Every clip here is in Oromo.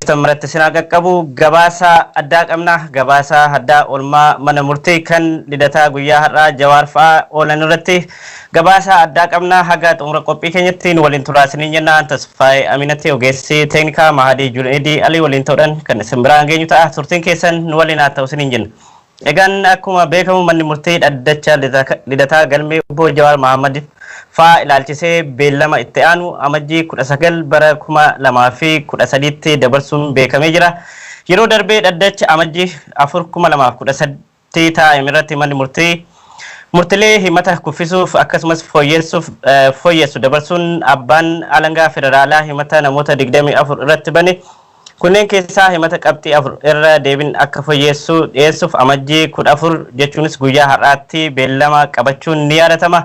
Jirtan maratti isin haa qaqqabu. Gabaasa addaa qabna. Gabaasa addaa oolmaa mana murtii kan Lidataa guyyaa har'aa Jawaar fa'aa oolan irratti gabaasa addaa qabna. Haga xumura qophii keenyatti nu waliin turaa isiniin jenna. Tasfaayee Aminatti ogeessi teeknikaa Mahadii Juneedii Alii waliin ta'uudhaan kan isin biraan geenyu ta'a. Turtiin keessan nu waliin haa ta'u isiniin jenna. Egaan akkuma beekamu manni murtii dhaddacha Lidataa galmee obbo Jawaar Mahaammad fa'aa ilaalchisee beellama itti aanu Amajjii 19 bara 2013tti dabarsuun beekamee jira. Yeroo darbee dhaddacha Amajjii 4 2013 taa'ame irratti manni murtii murtilee himata kuffisuuf akkasumas fooyyessuuf fooyyessu dabarsuun abbaan alangaa federaalaa himata namoota 24 irratti bane kunneen keessaa himata qabxii 4 irra deebiin akka foyyeessu dhiyeessuuf Amajjii 14 jechuunis guyyaa har'aatti beellama qabachuun ni yaadatama.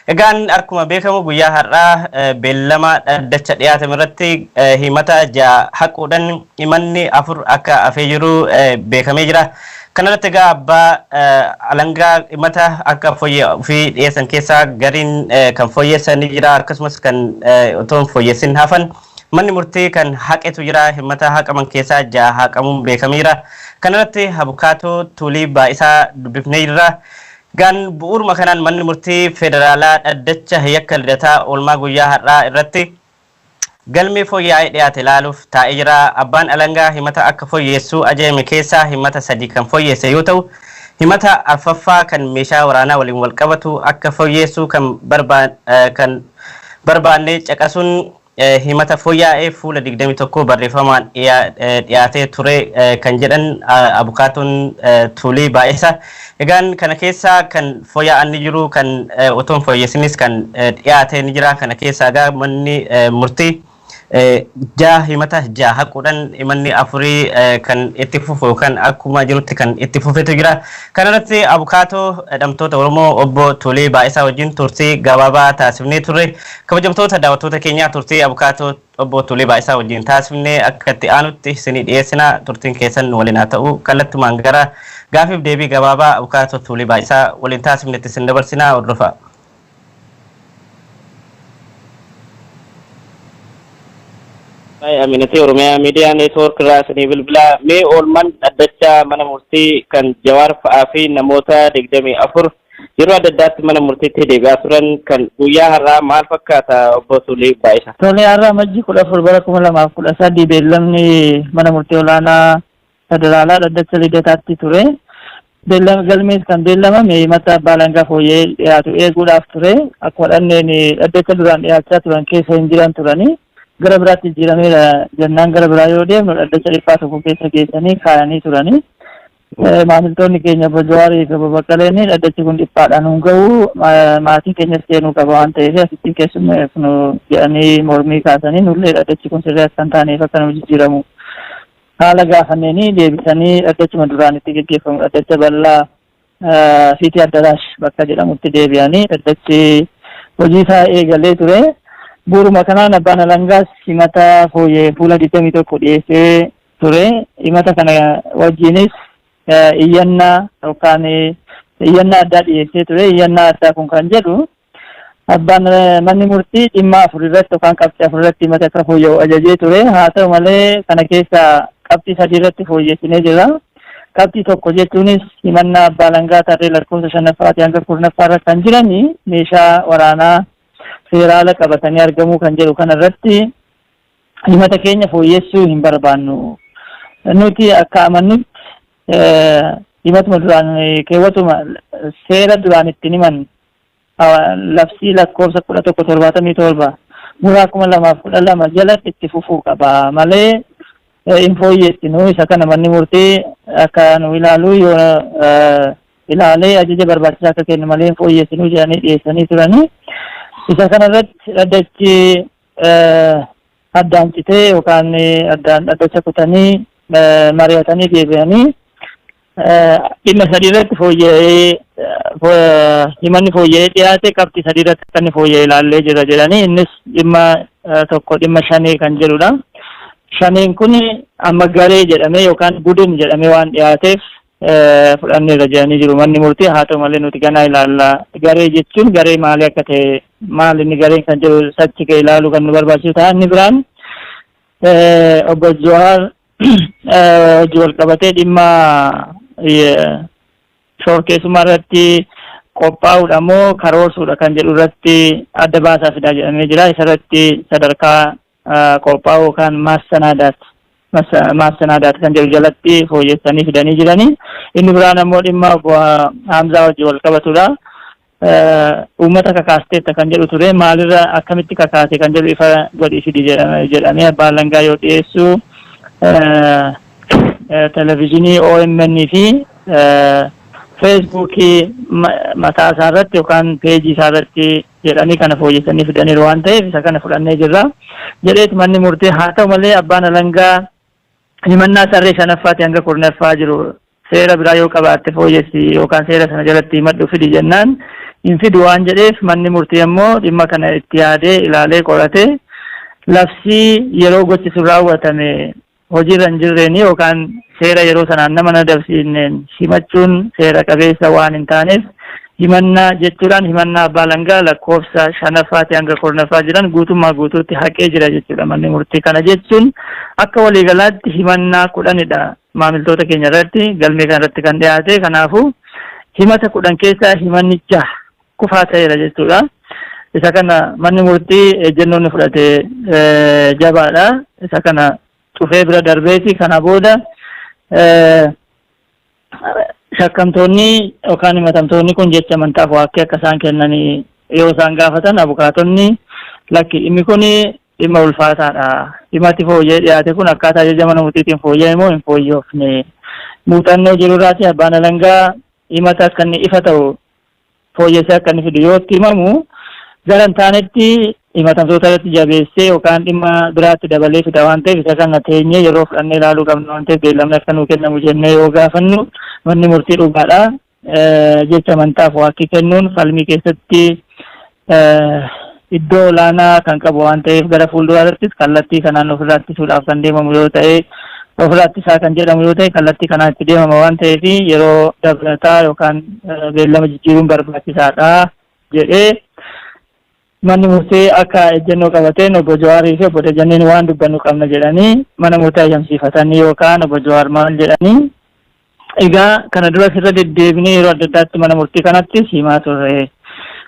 Egaan akkuma beekamu guyyaa har'aa beellama dhaddacha dhiyaatame irratti himata 6 haquudhaan himanni 4 akka hafee jiru beekamee jira. Kanarratti egaa abbaa alangaa himata akka fooyya'u fi dhiyeessan keessaa gariin kan fooyyessan ni jira, akkasumas kan otoo hin fooyyessin hafan. Manni murtii kan haqetu jira. Himata haqaman keessaa 6 haqamuun beekameera. Kanarratti Abukaatoo Tuulii Baay'isaa dubbifnee jirra. Egaan bu'uuruma kanaan manni murtii federaalaa dhaddacha yakka Lidataa oolmaa guyyaa har'aa irratti galmee fooyya'ee dhiyaate ilaaluuf taa'ee jira. Abbaan alangaa himata akka fooyyeessu ajajame keessaa himata 3 kan fooyyeesse yoo ta'u, himata arfaffaa kan meeshaa waraanaa waliin walqabatu akka fooyyeessu kan barbaanne caqasuun himata fooyya'ee fuula 21 barreeffamaan dhiyaatee ture kan jedhan abukaatoon Tuulii Baay'isa. Egaan kana keessaa kan fooyya'an ni jiru, kan otoo hin fooyyessinis kan dhiyaate ni jira. Kana keessaa egaa manni murtii 6 himata 6 haquudhaan himanni afurii kan itti fufu yookaan akkuma jirutti kan itti fufetu jira. Kanarratti abukaatoo hidhamtoota Oromoo obbo Tuulii Baay'isaa wajjin turtii gabaabaa taasifnee turre. Kabajamtoota daawwattoota keenyaa, turtii abukaatoo obbo Tuulii Baay'isaa wajjin taasifnee akka itti aanutti isinii dhiyeessina. Turtiin keessan nu waliin haa ta'u. Kallattumaan gara gaafiif deebii gabaabaa abukaatoo Tuulii Baay'isaa waliin taasifnetti isin dabarsinaa, hordofaa. Aminatee Oromiyaa Miidiyaa Neetwoork irraa isinii bilbilaa. Mee oolmaan dhaddacha mana murtii kan Jawaar fa'aa fi namoota 24 yeroo adda addaatti mana murtiitti deebi'aa turan kan guyyaa har'aa maal fakkaata, obbo Tuulii Baay'isaa? Tole, har'a Amajjii 14 bara 2013 beellamni mana murtii olaanaa federaalaa dhaddacha Lidataatti ture. Beellama galmees kan beellamame himata abbaa alangaa fooyya'ee dhiyaatu eeguudhaaf ture. Akkuma dhanneen dhaddacha duraan dhiyaachaa turan keessa hin jiran turanii gara biraatti jijjiirameera jennaan, gara biraa yoo deemnu dhaddacha dhiphaa tokko keessa geessanii kaayanii turanii. Maamiltoonni keenya obbo Jawaarii fi obbo Baqqaleen dhaddachi kun dhiphaadhaan hin gahu, maatiin keenyas seenuu qaba waan ta'eef asitti keessummeefnu jedhanii mormii kaasanii, nullee dhaddachi kun sirrii akka hin taaneef akka nu jijjiiramu haala gaafanneenii deebisanii dhaddachuma duraan itti geggeeffamu, dhaddacha bal'aa Fiitii Addalaash bakka jedhamutti deebi'anii dhaddachi hojii isaa eegalee ture. Bu'uuruma kanaan abbaan alangaas himata fooyya'e fuula 21 dhiyeessee ture. Himata kana wajjinis iyyannaa yookaan iyyannaa addaa dhiyeessee ture. Iyyannaa addaa kun kan jedhu abbaan manni murtii dhimma 4 irratti yookaan qabxii 4 irratti himata akka fooyya'u ajajee ture. Haa ta'u malee kana keessaa qabxii 3 irratti fooyyessinee jirra. Qabxii 1 jechuunis himannaa abbaa alangaa tarree lakkoofsa 5ffaatii hanga 10ffaa irra kan jiran meeshaa waraanaa seeraala qabatanii argamuu kan jedhu kana irratti himata keenya fooyyessuu hin barbaannu. Nuti akka amannutti himatuma duraan keewwatuma seera duraan ittiin himan labsii lakkoofsa 1177 muraa 2012 jalatti itti fufuu qaba malee hin fooyyessinu. Isa kana manni murtii akka nu ilaalu, yoo ilaalee ajaja barbaachisaa akka kennu malee hin fooyyessinu jedhanii dhiyeessanii turanii. Isa kana irratti dhaddachi addaan citee yookaan addaan dhaddacha kutanii mari'atanii deebi'anii dhimma 3 irratti fooyya'ee, himanni fooyya'ee dhiyaate qabxii 3 irratti akka inni fooyya'e ilaallee jira jedhanii, innis dhimma 1 dhimma shanee kan jedhudha. Shaneen kun amma garee jedhamee yookaan budin jedhamee waan dhiyaateef fudhanneerra jedhanii jiru manni murtii. Haa ta'u malee nuti ganaa ilaalla, garee jechuun garee maalii akka ta'e, maal inni gareen kan jedhu sachi ilaaluu kan nu barbaachisu ta'a. Inni biraan obbo Jawaar Hojii wal qabatee dhimma shororkeessummaa irratti qophaa'uudha moo karoorsuudha kan jedhu irratti adda baasaa fidaa jedhamee jira. Isa irratti sadarkaa qophaa'uu yookaan massanaadaat kan jedhu jalatti fooyyessanii fidanii jiranii. Inni biraan ammoo dhimma obbo Hamzaa wajjin wal qabatudha. Uummata kakaasteetta kan jedhu ture, maalirra akkamitti kakaase kan jedhu ifa godhi fidi jedhamee abbaan alangaa yoo dhiyeessu, televezyiinii OMN fi Feesbuukii mataa isaa irratti yookaan peejii isaa irratti jedhanii kana fooyyessanii fidaniiru waan ta'eef isa kana fudhannee jirra jedheet manni murtii. Haa ta'u malee, abbaan alangaa himannaa sarree shanaffaati hanga 10ffaa jiru seera biraa yoo qabaatte fooyyessi yookaan seera sana jalatti himadhu fidi jennaan hin fidu waan jedheef, manni murtii ammoo dhimma kana itti yaadee ilaalee qoratee labsii yeroo gochi sun raawwatame hojiirra hin jirreen yookaan seera yeroo sanaan nama na dabsiisneen himachuun seera qabeessa waan hin taaneef himannaa jechuudhaan himannaa abbaa alangaa lakkoofsa shanaffaati hanga 10ffaa jiran guutummaa guutuutti haqee jira jechuudha manni murtii. Kana jechuun akka waliigalaatti himannaa 10dha maamiltoota keenya irratti galmee kana irratti kan dhiyaate. Kanaafuu himata 10 keessaa himanni jaha kufaa ta'eera jechuudha. Isa kana manni murtii ejjennoo inni fudhate jabaadha. Isa kana cufee bira darbeeti kana booda shakkamtoonni yookaan himatamtoonni kun jecha amantaaf waakkee akka isaan kennanii yoo isaan gaafatan, abukaatonni lakki, dhimmi kun dhimma ulfaataadha. Dhimma fooyya'ee dhiyaate kun akkaataa ajaja mana murtiitiin fooyya'e moo hin fooyyofne? Muuxannoo jirurraati abbaan alangaa himata akka inni ifa ta'u fooyyessee akka inni fidu yoo itti himamu, gara hin taanetti himatamtoota irratti jabeessee yookaan dhimma biraatti dabalee fida waan ta'eef, isa kana teenyee yeroo fudhannee ilaaluu qabna waan ta'eef beellamni akka nuu kennamu jennee yoo gaafannu, manni murtii dhugaadha. Jecha amantaaf waakkii kennuun falmii keessatti iddoo olaanaa kan qabu waan ta'eef, gara fuulduraattis kallattii kanaan ofirraa ittisuudhaaf kan deemamu yoo ta'e, ofirraa ittisaa kan jedhamu yoo ta'e, kallattii kanaan itti deemama waan ta'eef yeroo dabalataa yookaan beellama jijjiiruun barbaachisaadha jedhee manni murtii akka ejjennoo qabateen, obbo Jawaarii fi obbo Dajanneen waan dubbannu qabna jedhanii mana murtii ayyamsiifatanii yookaan obbo Jawaar maal jedhanii, egaa kana dura irra deddeebinee yeroo adda addaatti mana murtii kanattis himaa turre,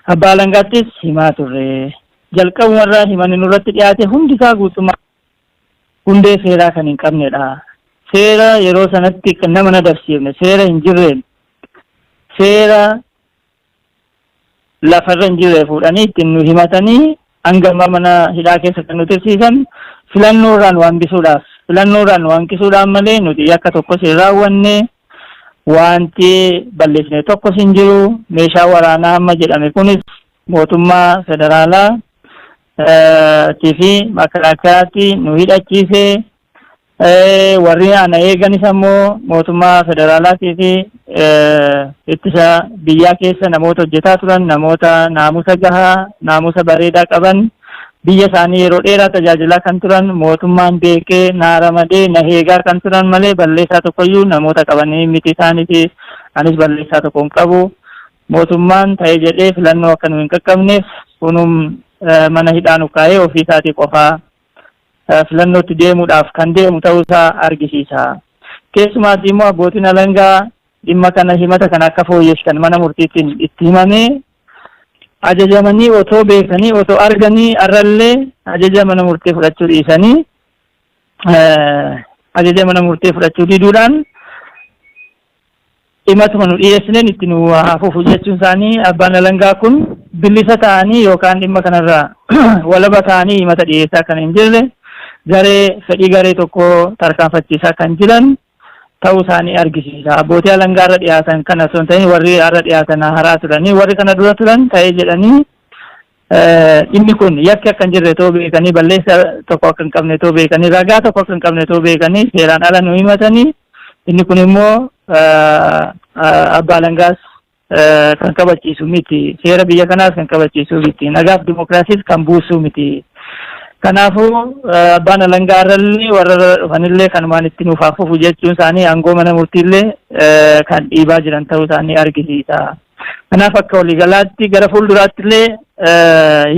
abbaa alangaattis himaa turre, jalqabumarraa himanni nurratti dhiyaate hundisaa guutummaa hundee seeraa kan hin qabnedha. Seera yeroo sanatti nama na dabsiifne, seera hin jirreen, seera lafarra hin jirre fuudhanii ittiin nu himatanii hanga ammaa mana hidhaa keessa kan nu tursiisan filannoorraan nu hambisuudhaaf, filannoorraan nu hanqisuudhaan malee nuti yakka tokkos hin raawwanne, wanti balleessine tokkos hin jiru. Meeshaa waraanaa amma jedhame kunis mootummaa federaalaa fi makalaakayaatti nu hidhachiise. Warri ana eeganis ammoo mootummaa federaalaatii fi ittisa biyyaa keessa namoota hojjetaa turan, namoota naamusa gahaa, naamusa bareedaa qaban, biyya isaanii yeroo dheeraa tajaajilaa kan turan, mootummaan beekee naa ramadee na eegaa kan turan malee balleessaa tokkoyyuu namoota qabanii miti isaaniiti. Anis balleessaa tokko hin qabu. Mootummaan ta'ee jedhee filannoo akka nu hin qaqqabneef kunum mana hidhaa nu kaa'ee ofii isaatii qofaa filannootti deemuudhaaf kan deemu ta'uusaa argisiisa. Keessumaatti immoo abbootiin alangaa dhimma kana, himata kana akka fooyyessan mana murtiitiin itti himamee ajajamanii, otoo beekanii, otoo arganii, arrallee ajaja mana murtii fudhachuu dhiisanii, ajaja mana murtii fudhachuu diduudhaan himatuma nu dhiyeessineen itti nu hafuufu jechuun isaanii, abbaan alangaa kun bilisa ta'anii yookaan dhimma kanarraa walaba ta'anii himata dhiyeessaa kan hin jirre, garee fedhii garee tokko tarkaanfachiisaa kan jiran ta'uu isaanii argisiisa. Abbootii alangaa irra dhiyaatan kana osoo hin ta'in, warri har'a dhiyaatan haraa turanii, warri kana dura turan ta'ee jedhanii dhimmi kun yakki akka hin jirre too beekanii, balleessa tokko akka hin qabne too beekanii, ragaa tokko akka hin qabne too beekanii seeraan ala nu himatanii, inni kun immoo abbaa alangaas kan kabachiisu miti, seera biyya kanaas kan kabachiisu miti, nagaaf dimokiraasiis kan buusu miti. Kanaafuu abbaan alangaa irrallee warra irra dhufanillee kanumaan itti nuuf hafuufu jechuun isaanii aangoo mana murtiillee kan dhiibaa jiran ta'uu isaanii argisiisa. Kanaaf akka waliigalaatti gara fuulduraatti illee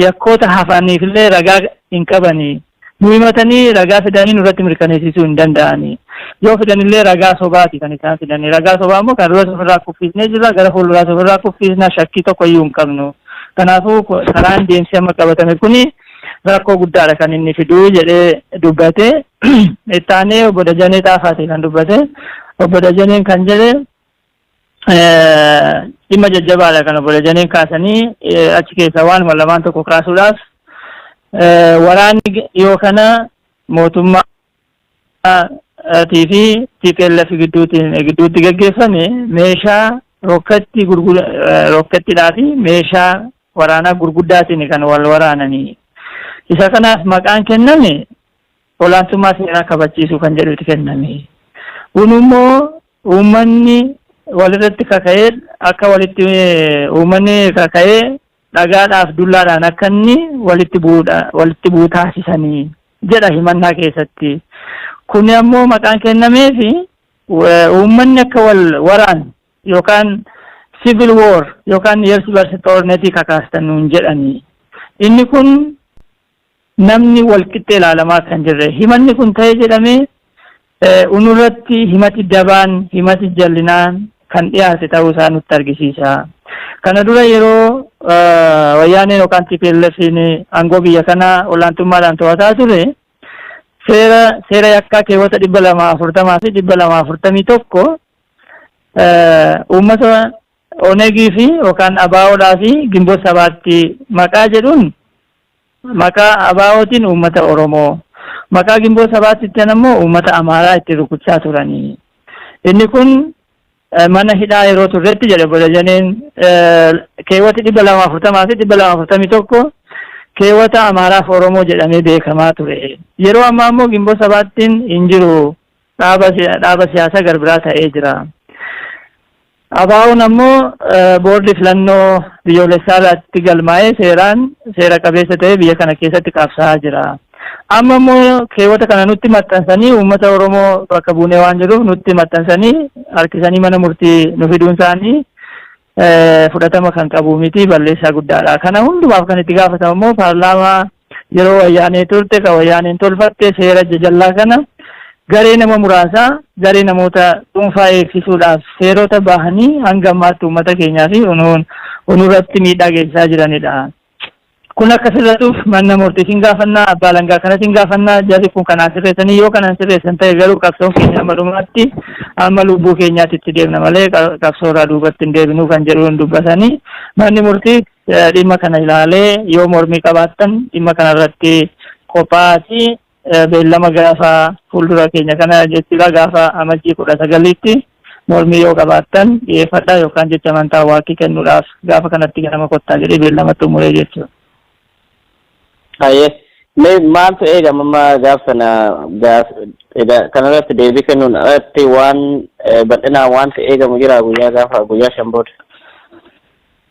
yakkoota hafaniif illee ragaa hin qabanii. Nu himatanii ragaa fidanii nurratti mirkaneessisuu hin danda'ani. Yoo fidanillee ragaa sobaati kan isaan fidanii. Ragaa sobaa immoo kan duras ofirraa kuffisnee jirra, gara fuulduraas ofirraa kuffisna, shakkii tokko iyyuu hin qabnu. Kanaafuu karaan deemsi amma qabatame kuni rakkoo guddaadha kan inni fiduu jedhee dubbate. Itti aanee obbo Dajanee Xaafaati kan dubbate. Obbo Dajaneen kan jedhe dhimma jajjabaadha kan obbo Dajaneen kaasanii, achi keessaa waanuma lamaan tokko kaasuudhaaf, waraanni dhiyoo kana mootummaa fi TPLF gidduutti gaggeeffame meeshaa rokkatti rokkattidhaa fi meeshaa waraanaa gurguddaatiin kan wal waraananii. Isa kanaaf maqaan kenname olaantummaa seeraa kabachiisuu kan jedhuti kenname. Kun immoo uummanni walirratti kaka'ee akka walitti uummanni kaka'ee dhagaadhaaf dullaadhaan akka inni walitti bu'uudha walitti bu'u taasisanii jedha himannaa keessatti. Kuni ammoo maqaan kennameefi uummanni akka wal waraanu yookaan civil war yookaan የእርስ በርስ ጦርነት kakaastan nuun jedhanii. Inni kun namni wal qixxee ilaalamaa kan jirre, himanni kun ta'e jedhamee unurratti himati dabaan, himati jallinaan kan dhiyaate ta'uu isaa nutti argisiisa. Kana dura yeroo wayyaaneen yookaan TPLF'n aangoo biyya kanaa olaantummaadhaan to'ataa ture, seera yakkaa keewwata 240 fi 241 uummata Onegii fi yookaan ABOdhaa fi Gimboo Sabaatti maqaa jedhuun, maqaa ABOtiin uummata Oromoo, maqaa Gimboo Sabaatti ammoo uummata Amaaraa itti rukuchaa turanii. Inni kun mana hidhaa yeroo turretti jedhe obbo Dajaneen, keewwati 240 fi 241 keewwata Amaaraaf Oromoo jedhamee beekamaa ture. Yeroo ammaa immoo Gimboo Sabaattiin hin jiru, dhaaba siyaasaa garbiraa ta'ee jira. ABO'n ammoo boordii filannoo biyyoolessaa irratti galmaa'ee seeraan seera qabeessa ta'ee biyya kana keessatti qabsaa'aa jira. Amma immoo keewwata kana nutti maxxansanii, uummata Oromoo bakka buunee waan jiruuf nutti maxxansanii harkisanii mana murtii nu fiduun isaanii fudhatama kan qabu miti, balleessaa guddaadha. Kana hundumaaf kan itti gaafatamu immoo paarlaamaa yeroo wayyaanee turte, kan wayyaaneen tolfatte, seera jajallaa kana garee nama muraasaa, garee namoota dhuunfaa eegsisuudhaaf seerota bahanii hanga ammaatti uummata keenyaa fi onurratti miidhaa geessisaa jiranidha. Kun akka sirratuuf mana murtii siin gaafannaa, abbaa alangaa kanas hin gaafannaa, jarri kun kanaan sirreessanii, yoo kanaan sirreessan ta'e garuu qabsoon keenya amma dhumaatti, amma lubbuu keenyaatti itti deemna malee qabsoo irraa duubatti hin deebinuu kan jedhuun dubbatanii, manni murtii dhimma kana ilaalee yoo mormii qabaattan dhimma kanarratti qophaa'aati beellama gaafa fuuldura keenya kana jechuudha, gaafa Amajjii 19tti mormii yoo qabaattan dhiyeeffadhaa yookaan jecha amantaa waaqii kennuudhaaf gaafa kanatti ganama kottaa jedhee beellama xumuree jechuudha. Hayyee. Mee maaltu eegama amma gaaf sana? Gaaf egaa kanarratti deebii kennuun alatti waan bal'inaan wanti eegamu jira guyyaa gaafa guyyaa 5 booda?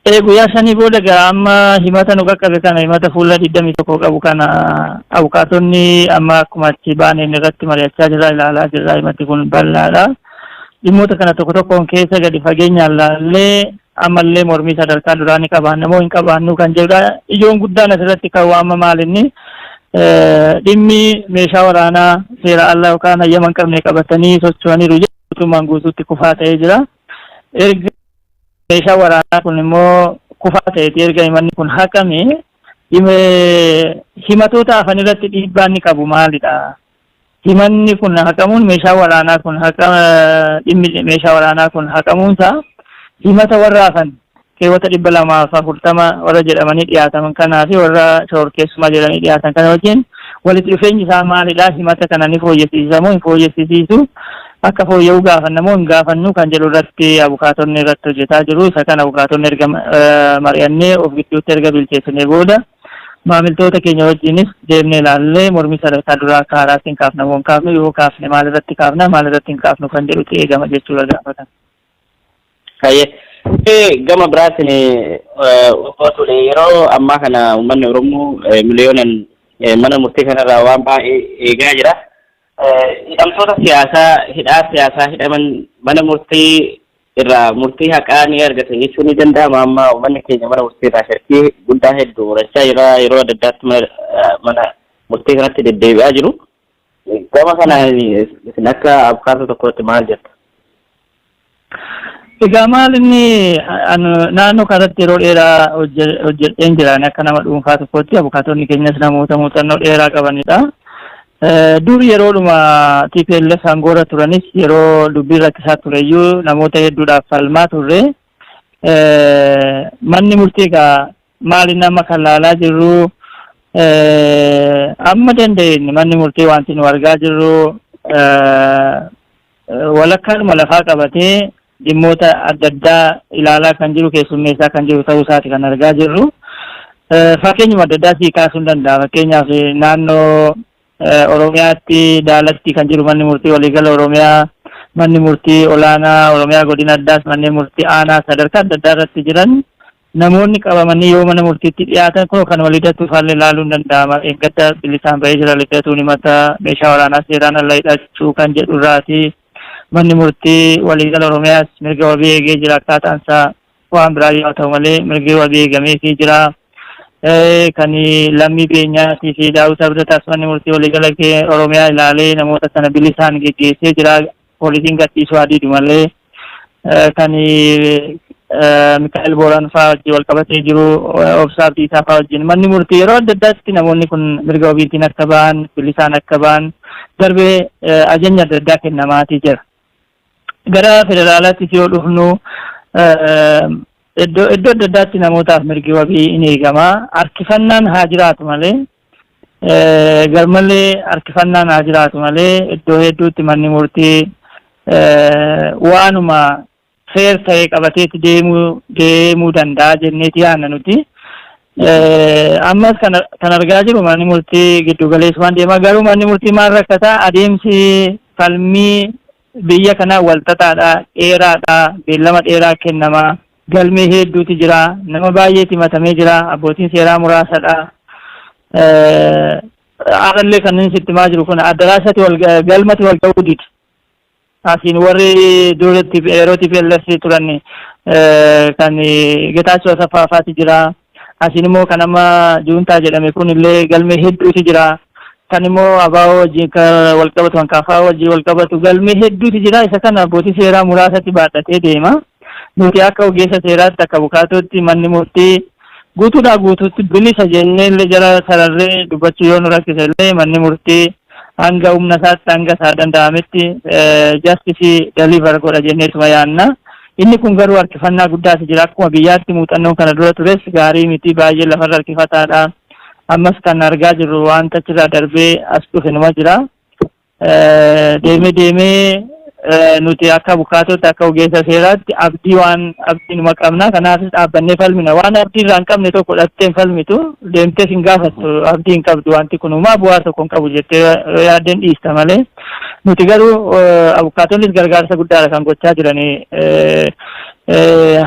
Ee, guyyaa 5 booda gaa amma himata nu qaqqabe kana, himata fuula 21 qabu kana, abukaatonni amma akkuma achi baaneen irratti mari'achaa jirra, ilaalaa jirra. Himati kun bal'aadha. Dhimmoota kana tokko tokkoon keessa gadi fageenyaan laallee ammallee mormii sadarkaa duraa ni qabaanna moo hin qabaannu kan jedhudha. Ijoon guddaan asirratti kan waama maalinni dhimmi meeshaa waraanaa seera alaa yookaan hayyama hin qabne qabatanii socho'aniiru guutummaan guutuutti kufaa ta'ee jira. Erga meeshaa waraanaa kun immoo kufaa ta'eeti, erga himanni kun haqame, himatoota hafan irratti dhiibbaan inni qabu maalidha? Himanni kun haqamuun meeshaa waraanaa kun haqa dhimmi meeshaa waraanaa kun haqamuunsaa himata warra hafan keewwata 240 warra jedhamanii dhiyaataman kanaa fi warra shororkeessumaa jedhamanii dhiyaatan kana wajjin walitti dhufeenyi isaa maalidha? Himata kana ni fooyyessisiisa moo hin fooyyessisiisu? Akka fooyya'uu gaafanna moo hin gaafannu kan jedhu irratti abukaatonni irratti hojjetaa jiru. Isa kana abukaatonni erga mari'annee of gidduutti erga bilcheessinee booda maamiltoota keenya wajjinis deemnee ilaallee mormii sadarkaa duraa akka haaraatti hin kaafna moo hin kaafnu, yoo kaafne maal irratti kaafna, maal irratti hin kaafnu kan jedhutti eegama jechuudha gaafatan. Hayyee. Gama biraatiin obbo Tole, yeroo ammaa kana uummanni Oromoo miliyoonan mana murtii kanarraa waan baay'ee eegaa jira. Hidhamtoota siyaasaa hidhaa siyaasaa hidhaman mana murtii irraa murtii haqaa ni argatan jechuun ni danda'ama? Amma uummanni keenya mana murtii irraa shakkii guddaa hedduu horachaa jira, yeroo adda addaatti mana murtii kanatti deddeebi'aa jiru. Gama kana isin akka abukaatoo tokkootti maal jettu? Egaa maal inni naannoo kanatti yeroo dheeraa hojjedheen jiraan akka nama dhuunfaa tokkotti, abukaatonni keenyas namoota muuxannoo dheeraa qabanidha. Dur yeroodhuma TPLF aangoorra turanis, yeroo dubbiin rakkisaa tureyyuu, namoota hedduudhaaf falmaa turre. Manni murtii egaa maali nama kan laalaa jirru, amma danda'een manni murtii wanti nu argaa jirru walakkaadhuma lafaa qabatee dhimmoota adda addaa ilaalaa kan jiru, keessummeessaa kan jiru ta'uu isaati kan argaa jirru. Fakkeenyuma adda addaa sii kaasuu danda'a. Fakkeenyaaf, naannoo Oromiyaatti Daalatti kan jiru manni murtii waliigala Oromiyaa, manni murtii olaanaa Oromiyaa godina addaas, manneen murtii aanaa sadarkaa adda addaa irratti jiran, namoonni qabamanii yoo mana murtiitti dhiyaatan kun kan Liddatuu faallee ilaaluun danda'ama. Eeggadda bilisaan bahee jira Liddatuun, himata meeshaa waraanaa seeraan ala hidhachuu kan jedhu irraati. Manni murtii waliigala Oromiyaas mirga wabii eegee jira, akkaataan isaa waan biraa yoo ta'u malee mirgi wabii eegameefii jira. Kan Lammii Beenyaatii fi Daawit Abdataas manni murtii waliigala Oromiyaa ilaalee namoota sana bilisaan geggeessee jira. Poolisiin gadhiisuu adiidu malee. Kan Mikaa'el Booraan fa'aa wajjin wal qabatee jiru, Obsaa Abdiisaa fa'aa wajjin, manni murtii yeroo adda addaatti namoonni kun mirga wabiitiin akka ba'an, bilisaan akka ba'an darbee ajajni adda addaa kennamaatii jira. Gara federaalaattis yoo dhufnu, iddoo iddoo adda addaatti namootaaf mirgi wabii in eegama. Harkifannaan haa jiraatu malee, garmalee harkifannaan haa jiraatu malee, iddoo hedduutti manni murtii waanuma fair ta'e qabateetti deemuu danda'a jenneeti yaadna nuti. Ammas kan argaa jiru manni murtii giddu galeessumaan deema, garuu manni murtii maal rakkataa, adeemsi falmii biyya kanaa wal xaxaadha, dheeraadha, beellama dheeraa kennama, galmee hedduutu jira, nama baay'eetu himatamee jira, abbootiin seeraa muraasadha. Har'allee kanneen sitti himaa jiru kun addaraashatti wal galmatti wal ga'uu didi. Asiin warri duratti yeroo TPLF turan kan Getaachoo Asaffaa fa'aati jira. Asiin immoo kan amma Juuntaa jedhame kun illee galmee hedduutu jira. Kan immoo ABO wajjin kan wal qabatu, kan KFO wajjin wal qabatu galmee hedduutu jira. Isa kana abbootii seeraa muraasatti baadhatee deema. Nuti akka ogeessa seeraatti, akka abukaatootti, manni murtii guutuudhaa guutuutti bilisa jennee illee jara sararree dubbachuu yoo nu rakkise illee, manni murtii hanga humna isaatti, hanga isaa danda'ametti justice deliver godha jenneetuma yaanna. Inni kun garuu harkifannaa guddaatu jira. Akkuma biyyaatti muuxannoon kana dura tures gaarii miti, baay'ee lafarra harkifataadha. Ammas kan argaa jirru wanta achirraa darbee as dhufe numa jira. Deemee deemee nuti akka abukaatootti, akka ogeessa seeraatti abdii waan abdii numa qabna. Kanaafis dhaabbannee falmina. Waan abdii irraa hin qabne tokko dhattee hin falmitu, deemtee hin gaafattu, abdii hin qabdu, wanti kun uumaa bu'aa tokko hin qabu jettee yaaddeen dhiista malee. Nuti garuu abukaatonnis gargaarsa guddaadha kan gochaa jiranii.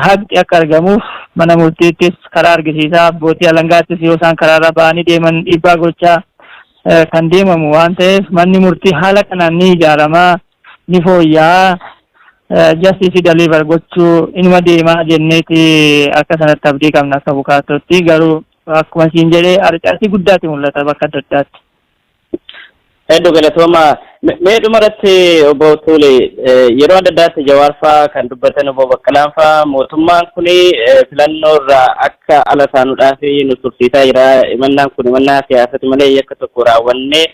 Haqni akka argamuuf mana murtiittis karaa argisiisaa, abbootii alangaattis yoo isaan karaarra ba'anii deeman dhiibbaa gochaa kan deemamu waan ta'eef, manni murtii haala kanaan ni ijaaramaa, ni fooyya'aa, justice deliver gochuu inuma deemaa jenneeti akka sanatti abdii qabna akka abukaatootti. Garuu akkuma siin jedhee, harcaatii guddaati mul'ata bakka adda addaatti. Hedduu galatooma. Mee dhumarratti, obbo Tuulee, yeroo adda addaatti Jawaar fa'aa kan dubbatan, obbo Baqqalaan fa'aa, mootummaan kun filannoo irraa akka ala taanuudhaaf nu tursiisaa jira. Himannaan kun himannaa siyaasati malee yakka tokko raawwannee,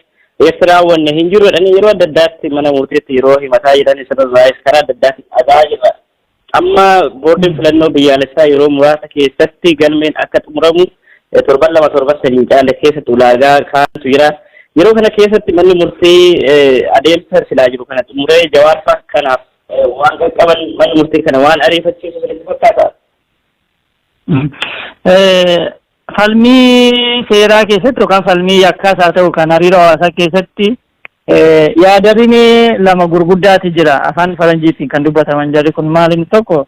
yakka raawwanne hin jiru jedhanii yeroo adda addaatti mana murtiitti yeroo himataa jiran isarraayis karaa adda addaatti dhagaa jirra. Amma boordiin filannoo biyyaalessaa yeroo muraasa keessatti galmeen akka xumuramu torban 2, torban 3 hin caalle keessatti ulaagaa kaa'antu jira. Yeroo kana keessatti manni murtii adeemsa silaa jiru kana xumuree Jawaar fa'aa kanaaf waan qaqqaban, manni murtii kana waan ariifachiisu isinitti fakkaata? Falmii seeraa keessatti yookaan falmii yakkaas haa ta'u kan hariiroo hawaasaa keessatti yaadarimee lama gurguddaati jira. Afaan faranjiitiin kan dubbataman jarri kun maaliin, tokko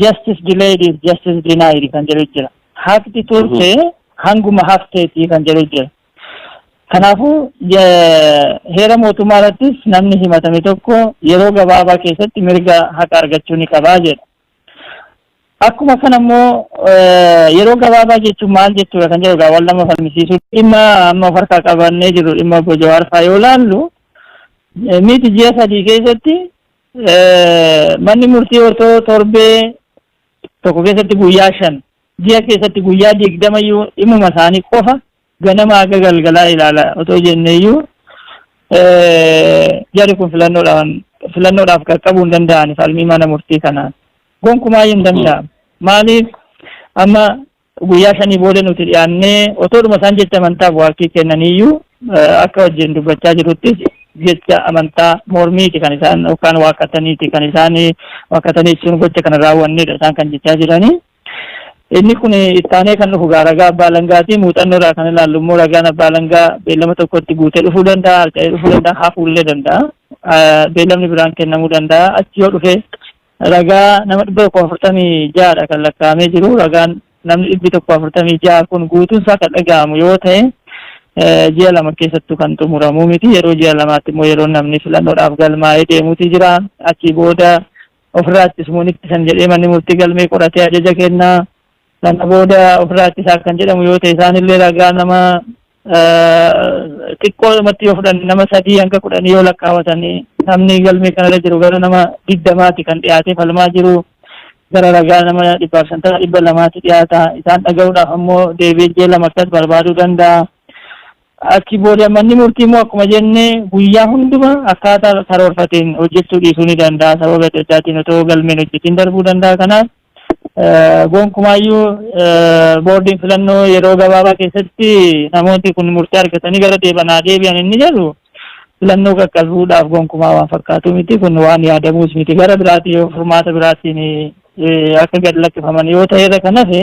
"justice delayed is justice denied" kan jedhu jira. Haqni turte hanguma hafteeti kan jedhu jira. Kanaafuu heera mootummaa irrattis namni himatame tokko yeroo gabaabaa keessatti mirga haqa argachuu ni qabaa jedha. Akkuma kana immoo yeroo gabaabaa jechuun maal jechuudha kan jedhu wal nama falmisiisu. Dhimma amma of harkaa qabannee jiru, dhimma obbo Jawaar fa'aa yoo ilaallu, Miti ji'a 3 keessatti manni murtii otoo torbee tokko keessatti guyyaa 5, ji'a keessatti guyyaa 20 iyyuu dhimuma isaanii qofa ganama haga galgalaa ilaala otoo jenneeyyuu, jarri kun filannoodhaaf qaqqabuu hin danda'ani. Falmii mana murtii kanaan gonkumaayyuu hin danda'amu. Maaliif? Amma guyyaa 5 booda nuti dhiyaannee otoodhuma isaan jecha amantaaf waaqii kennaniyyuu, akka wajjin dubbachaa jiruttis jecha amantaa mormiiti kan isaan yookaan waaqataniiti kan isaan waaqatanii jechuun gocha kana raawwannedha isaan kan jechaa jiranii. Inni kun ittaanee kan dhufu gaa ragaa abbaa alangaati. Muuxannoodhaa kan ilaallu immoo ragaan abbaa alangaa beellama tokkotti guutee dhufuu danda'a, harca'ee dhufuu danda'a, hafuullee danda'a. Beellamni biraan kennamuu danda'a. Achi yoo dhufe ragaa nama 146dha kan lakkaa'amee jiru. Ragaan namni 146 kun guutuun isaa kan dhaga'amu yoo ta'e, ji'a 2 keessattuu kan xumuramuu miti. Yeroo ji'a 2tti immoo yeroo namni filannoodhaaf galmaa'ee deemuuti jira. Achii booda ofirraa ittismuun ittisan jedhee manni murtii galmee qoratee ajaja kenna. Sana booda ofirraa ittisaa kan jedhamu yoo ta'e, isaanillee ragaa nama xiqqoodhumatti yoo fudhanne nama 3 hanga 10 yoo lakkaawatanii, namni galmee kanarra jiru gara nama 20ti kan dhiyaatee falmaa jiru. Gara ragaa nama 150, 200ti dhiyaata. Isaan dhaga'uudhaaf ammoo deebi'ee ji'a 2 akkas barbaaduu danda'a. Achi booda manni murtii immoo akkuma jenne guyyaa hunduma akkaataa karoorfateen hojjechuu dhiisuu ni danda'a. Sababa adda addaatiin otoo galmeen hojjetiin darbuu danda'a. Kanaaf gonkumaayyuu boordiin filannoo yeroo gabaabaa keessatti namooti kun murtee argatanii gara deebanaa deebi'an inni jedhu filannoo qaqqabuudhaaf gonkumaa waan fakkaatu miti. Kun waan yaadamuus miti. Gara biraatiin yoo furmaata biraatiin akka gad lakkifaman yoo ta'e irra kan hafe,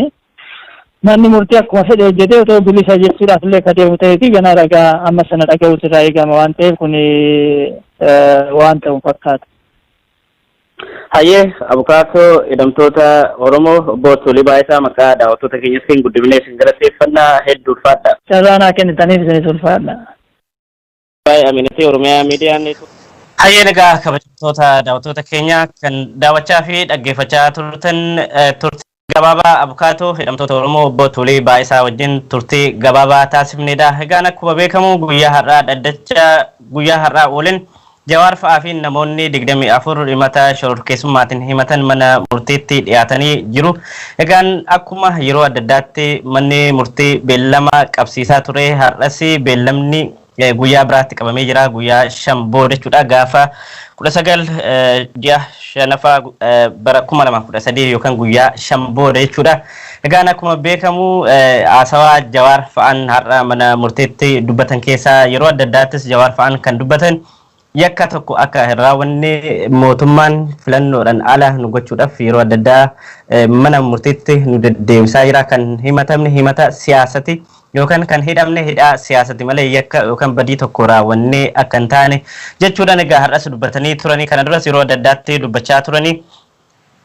manni murtii akkuma fedhe hojjetee otoo bilisa jechuudhaaf illee akka deemu ta'ee fi ganaa ragaa amma sana dhaga'uutu irraa eegama waan ta'eef, kun waan ta'u fakkaata. Hayyee, abukaatoo hidhamtoota Oromoo obbo Tuulii Baayisaa, maqaa daawwattoota keenyatti guddifnee isin galateeffannaa, hedduu ulfaadha. Carraa naa kennitaniif isinis ulfaadha. Baay'ee Aminiti Oromiyaa Miidiyaan. Hayyee, egaa kabajamtoota daawwattoota keenya, kan daawwachaa fi dhaggeeffachaa turtan turtii gabaabaa abukaatoo hidhamtoota Oromoo obbo Tuulii Baayisaa wajjin turtii gabaabaa taasifnedha. Egaan akkuma beekamu guyyaa har'aa dhaddacha guyyaa har'aa oolin Jawaar fa'aa fi namoonni 24 himata shororkeessummaatiin himatan mana murtiitti dhiyaatanii jiru. Egaan akkuma yeroo adda addaatti manni murtii beellama qabsiisaa ture, har'as beellamni guyyaa biraatti qabamee jira. Guyyaa 5 booda jechuudha, gaafa 19 ji'a shanaffaa bara 2013 yookaan guyyaa 5 booda jechuudha. Egaan akkuma beekamu haasawaa Jawaar fa'aan har'a mana murtiitti dubbatan keessaa, yeroo adda addaattis Jawaar fa'aan kan dubbatan, yakka tokko akka hin raawwanne mootummaan filannoodhaan ala nu gochuudhaaf yeroo adda addaa mana murtiitti nu deddeebisaa jira. Kan himatamne himata siyaasati yookaan kan hidhamne hidhaa siyaasati malee yakka yookaan badii tokko raawwannee akka hin taane jechuudhaan egaa har'as dubbatanii turanii, kana duras yeroo adda addaatti dubbachaa turanii.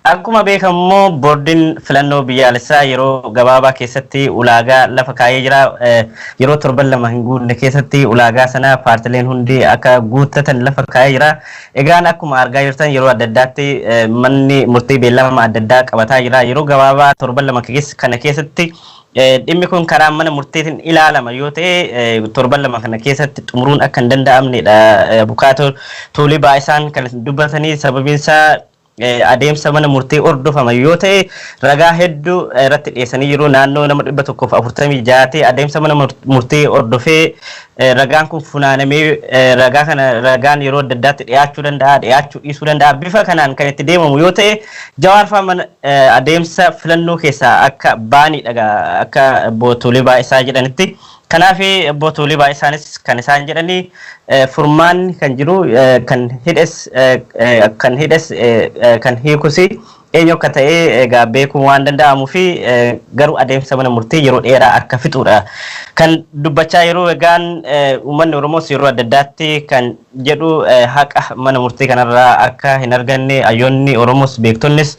Akkuma beekamu immoo boordiin filannoo biyyaalessaa yeroo gabaabaa keessatti ulaagaa lafa kaa'ee jira. Yeroo torban 2 hin guunne keessatti ulaagaa sana paartileen hundi akka guuttatan lafa kaa'ee jira. Egaan akkuma argaa jirtan yeroo adda addaatti manni murtii beellama adda addaa qabataa jira. Yeroo gabaabaa torban 2 kana keessatti dhimmi kun karaa mana murtiitiin ilaalama yoo ta'e, torban 2 kana keessatti xumuruun akka hin danda'amnedha. Abukaatoo Tuulii Baay'isaan kan dubbatanii, sababiin isaa adeemsa mana murtii hordofama yoo ta'e ragaa hedduu irratti dhiyeessanii jiru. Naannoo nama 146ti adeemsa mana murtii hordofee ragaan kun funaanamee, ragaa kana ragaan yeroo adda addaatti dhiyaachuu danda'a, dhiyaachuu dhiisuu danda'a. Bifa kanaan kan itti deemamu yoo ta'e, Jawaar fa'aa mana adeemsa filannoo keessaa akka baanidha akka obbo Tuulii Baay'isaa jedhanitti. Kanaaf obbo Tuulii Baay'isaanis kan isaan jedhanii, furmaanni kan jiru kan hidhes kan hiikus eenyu akka ta'e egaa beekuun waan danda'amuu fi garuu adeemsa mana murtii yeroo dheeraa akka fixuudha kan dubbachaa yeroo. Egaan uummanni Oromoos yeroo adda addaatti kan jedhu haqa mana murtii kanarraa akka hin arganne, hayyoonni Oromoos, beektonnis,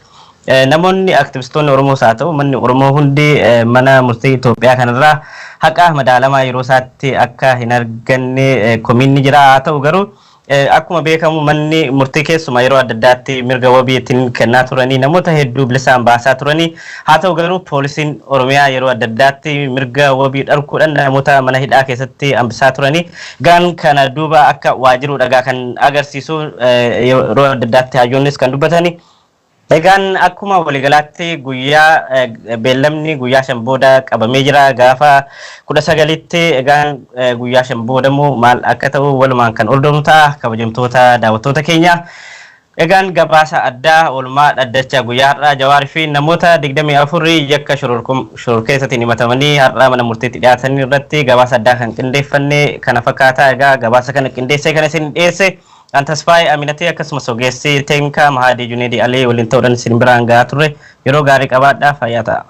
namoonni aktivistoonni Oromoos haa ta'u manni Oromoo hundi mana murtii Itoophiyaa kanarraa haqa madaalamaa yeroo isaatti akka hin arganne komiin ni jira. Haa ta'u garuu Akkuma beekamu manni murtii keessumaa yeroo adda addaatti mirga wabii ittiin kennaa turanii, namoota hedduu bilisaan baasaa turanii. Haa ta'u garuu poolisiin Oromiyaa yeroo adda addaatti mirga wabii dhorkuudhaan namoota mana hidhaa keessatti hambisaa turanii. Gaan kana duuba akka waa jiru dhagaa kan agarsiisu yeroo adda addaatti hayyoonnis kan dubbatanii. Egaan akkuma waliigalaatti guyyaa beellamni guyyaa 5 booda qabamee jira, gaafa 19tti. Egaan guyyaa 5 booda immoo maal akka ta'u walumaan kan hordofnu ta'a, kabajamtoota daawwattoota keenya. Egaan gabaasa addaa oolmaa dhaddacha guyyaa har'aa Jawaarii fi namoota 24 yakka shororkeessatiin himatamanii har'aa mana murtiitti dhiyaatan irratti gabaasa addaa kan qindeeffanne kana fakkaata. Egaa gabaasa kana qindeessee kan isin dhiyeesse an Tasfaayee Aminatee, akkasumas ogeessi Teenkaa Mahadii Juneedii Alee waliin ta'uudhaan isin biraan gahaa turre. Yeroo gaarii qabaadhaa, fayyaa ta'a.